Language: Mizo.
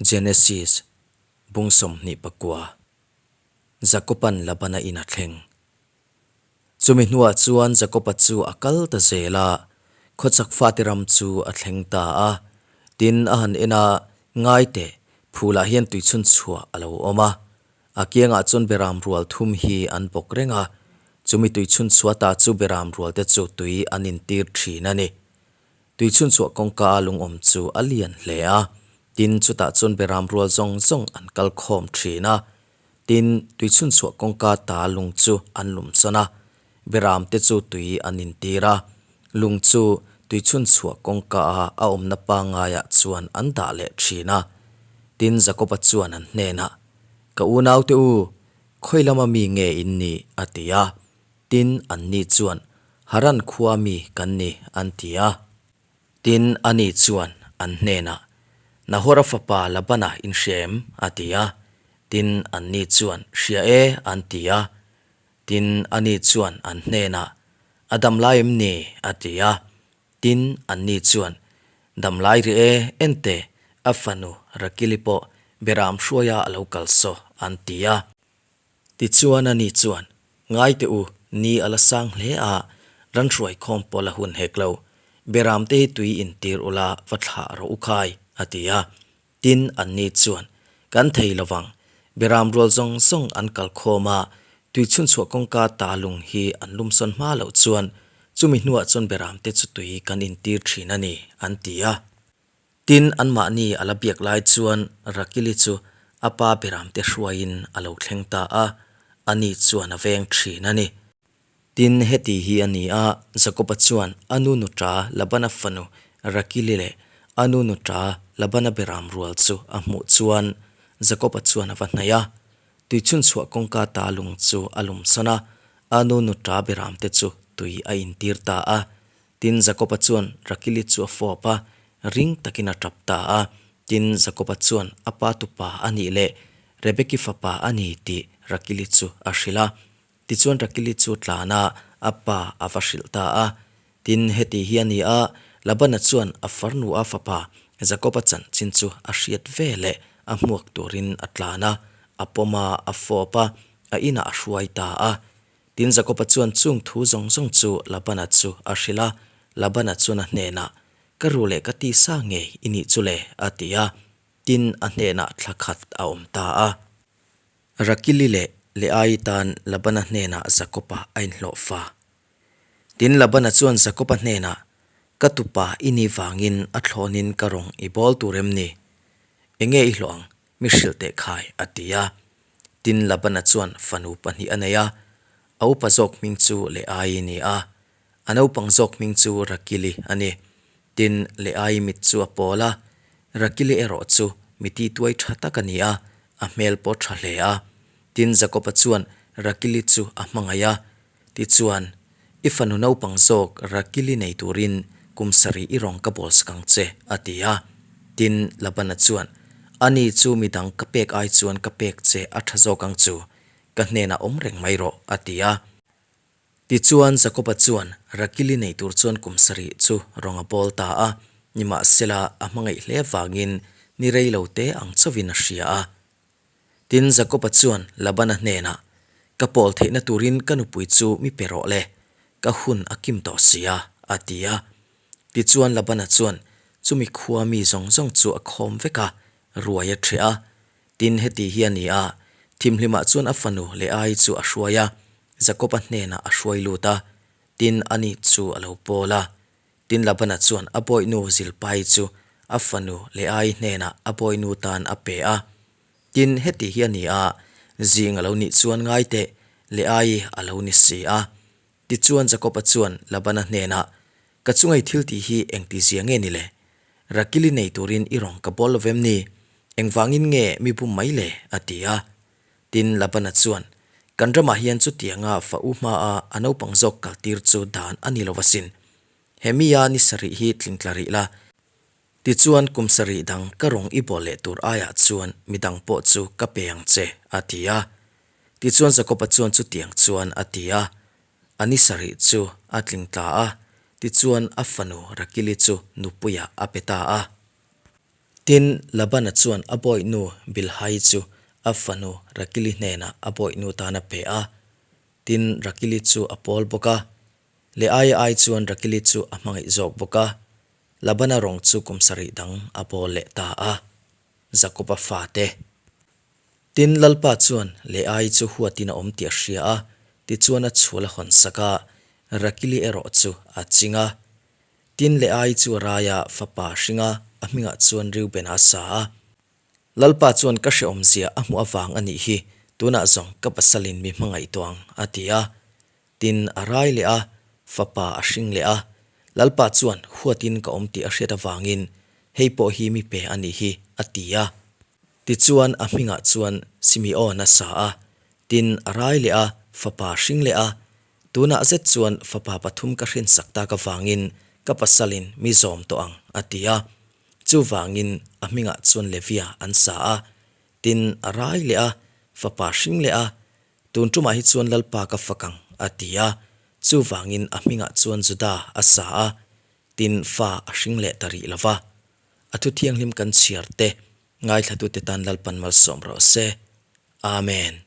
Genesis, bung 29. Jakoba'n Labana in a thleng. Chumi hnuah chuan Jakoba chu a kal ta zel a, khawchhak fate ram chu a thleng ta a. Tin, a han en a, ngai teh, phulah hian tuichhun chhuah a lo awm a. A kiangah chuan beram rual thum hi an bawk reng a, chumi tuichhun chhuah ta chu beram rualte chu tui an intir thin a ni. Tui chhunchhuah kawngka a lungawm chu a lian hle a, tin chutah chuan beram rual zawng zawng an kal khawm thin a. Tin, tui chhunchhuah kawngka ta lung chu an lum sawn a, beram te chu tui an intir a. Lung chu tui chhunchhuah kawngka a a awmna pangaiah chuan an dah leh thin a. Tin, Jakoba chuan an hnenah, Ka unaute u, khawi lama mi nge in nih? a ti a. Tin, anni chuan, Haran khua mi kan ni, an ti a. Tin, ani chuan an hnenah, Nahora fapa Labana in hria em? a ti a. Tin, anni chuan, Hria e, an ti a. Tin, ani chuan an hnenah, A dam lai em ni? a ti a. Tin, anni chuan, Dam lai rih e, ente, a fanu Rakili pawh Beram hruaia a lo kal saw, an ti a. Tichuan ani chuan, Ngai teh u, ni a la sang hle a, ran hruai khawm pawh la hun hek lo. Beram te hi tui intir ula va thlah rawh u khai, a ti a. Tin, anni chuan, Kan thei lo vang. Beram rual zawng zawng an kal khawm a, tui chhunchhuah kawngka ta lung hi an lumsawn hma loh chuan chumi hnuah chuan beram te chu tui kan intir thin a ni, an ti a. Tin, anmahni a la biak lai chuan Rakili chu a pa Beramte hruaiin a lo thleng ta a, ani chuan a veng thin a ni. Tin, heti hi a ni a, Jakoba chuan a nu nuṭa Labana fanu Rakili leh a nu nuṭa Labana Beram rual chu a hmuh chuan Jakoba chuan a va hnaih a. Tuichhunchhuah kawngka ta lung chu a lumsawn a, a nu nuṭa Beramte chu tui a intir ta a. Tin, Jakoba chuan Rakili chu a fawp a, ring takin a tap ta a. Tin, Jakoba chuan a pa tupa a nih leh Rebeki fapa a ni tih Rakili chu a hrilh a. Tichuan Rakili chu tlan a, a pa a va hrilh ta a. Tin, heti hi a ni a, Labana chuan a farnu a fapa Jakoba chanchin chu a hriat ve leh a hmuak turin a tlan a, a pawm a, a fawp a, a inah a hruai ta a. Tin, Jakoba chuan chung thu zawng zawng chu Labana chu a hrilh a, Labana chuan a hnenah, Ka ru leh ka tisa ngei i nih chu le, a ti a. Tin, a hnenah thla khat a awm ta a. Rakili leh Leaii tan Labana hnenah Jakoba a inhlawh fa. Tin, Labana chuan Jakoba hnenah, Ka tupa i nih vangin a thlawnin ka rawng i bawl tur em ni? Enge i hlawh ang? Mi hrilh teh khai, a ti a. Tin, Labana chuan fanu pahnih a nei a, a upa zawk hming chu Leaii ni a, a naupang zawk hming chu Rakili a ni. Tin, Leaii mit chu a pawl a, Rakili erawh chu mi tituai tha tak a ni a, a hmel pawh tha hle a. Tin, Jakoba chuan Rakili chu a hmangaih a, tichuan, I fanu naupang zawk Rakili nei turin kum sarih i rawng ka bawl sak ang che, a ti a. Tin, Labana chuan, Ani chu midang ka pek ai chuan ka pek che a tha zawk ang chu, ka hnenah awm reng mai rawh, a ti a. Tichuan, Jakoba chuan Rakili nei tur chuan kum sarih chu rawng a bawl ta a, nimahsela a hmangaih hle vangin ni rei lo te ang chauhin a hria a. Tin, Jakoba chuan Labana hnenah, Ka pawl theihna turin ka nupui chu mi pe rawh le, ka hun a kim tawh si a, a ti a. Tichuan Labana chuan chumi khua mi zawng zawng chu a khawm vek a, ruai a ṭheh a. Tin, heti hi a ni a, thimhlimah chuan a fanu Leai chu a hruai a, Jakoba hnenah a hruai lut a, tin, ani chu a lo pawl a. Tin, Labana chuan a bawihnu Zilpai chu a fanu Leai hnenah a bawihnu tan a pe a. Tin, heti hi a ni a, zing a lo nih chuan ngai teh, Leai a lo ni si a. Tichuan Jakoba chuan Labana hnenah, Ka chungai thil tih hi engti zia nge ni le? Rakili nei turin i rawn ka bawl lo vem ni? Engvangin nge mi bum mai le? a ti a. Tin, Labana chuan, Kan ramah hian chutianga fa u hmaa a naupang zawk kaltir chu dan a ni lo asin. He mia ni sarih hi tlingtla rih la. Tichuan kum sarih dang ka rawng i bawl leh tur aiah chuan midang pawh chu ka pe ang che, a ti a. Tichuan Jakoba chuan chutiang chuan a ti a. A ni sarih chu a tlingtla a, tichuan a fanu Rakili chu nupuiah a pe ta a. Tin, Labana chuan a bawihnu Bilhai chu a fanu Rakili hnenah a bawihnu tan a pe a. Tin, Rakili chu a pawl bawk a. Leaia ai chuan Rakili chu a hmangaih zawk bawk a. Labana rawng chu kum sarih dang a bawl leh ta a. Jakoba fate. Tin, Lalpa chuan Leai chu huatin a awm tih a hria a, tichuan a chhul a hawn sak a, Rakili erawh chu a ching a. Tin, Leai chu a rai a, fapa a hring a, a hmingah chuan Reuben a sa a. Lalpa chuan ka hrehawmzia a hmuh avang a nih hi, tunah zawng ka pasalin mi hmangaih tawh ang, a ti a. Tin, a rai leh a, fapa a hring leh a. Lalpa chuan huatin ka awm tih a hriat avangin, Hei pawh hi mi pe a nih hi, a ti a. Tichuan, a hmingah chuan Simeon a sa a. Tin, a rai leh a, fapa a hring leh a. Tunah zet chuan fapa pathum ka hrinsak tak avangin ka pasalin mi zawm tawh ang, a ti a. Chuvangin a hmingah chuan Levia an sa a. Tin, a rai leh a, fapa a hring leh a. Tun tumah hi chuan Lalpa ka fak ang, a ti a. Chuvangin a hmingah chuan Juda a sa a, tin fa a hring leh ta rih lo va. A thu thianghlim kan chhiar te, ngaithlatute tan Lalpan malsawm rawh se. Amen.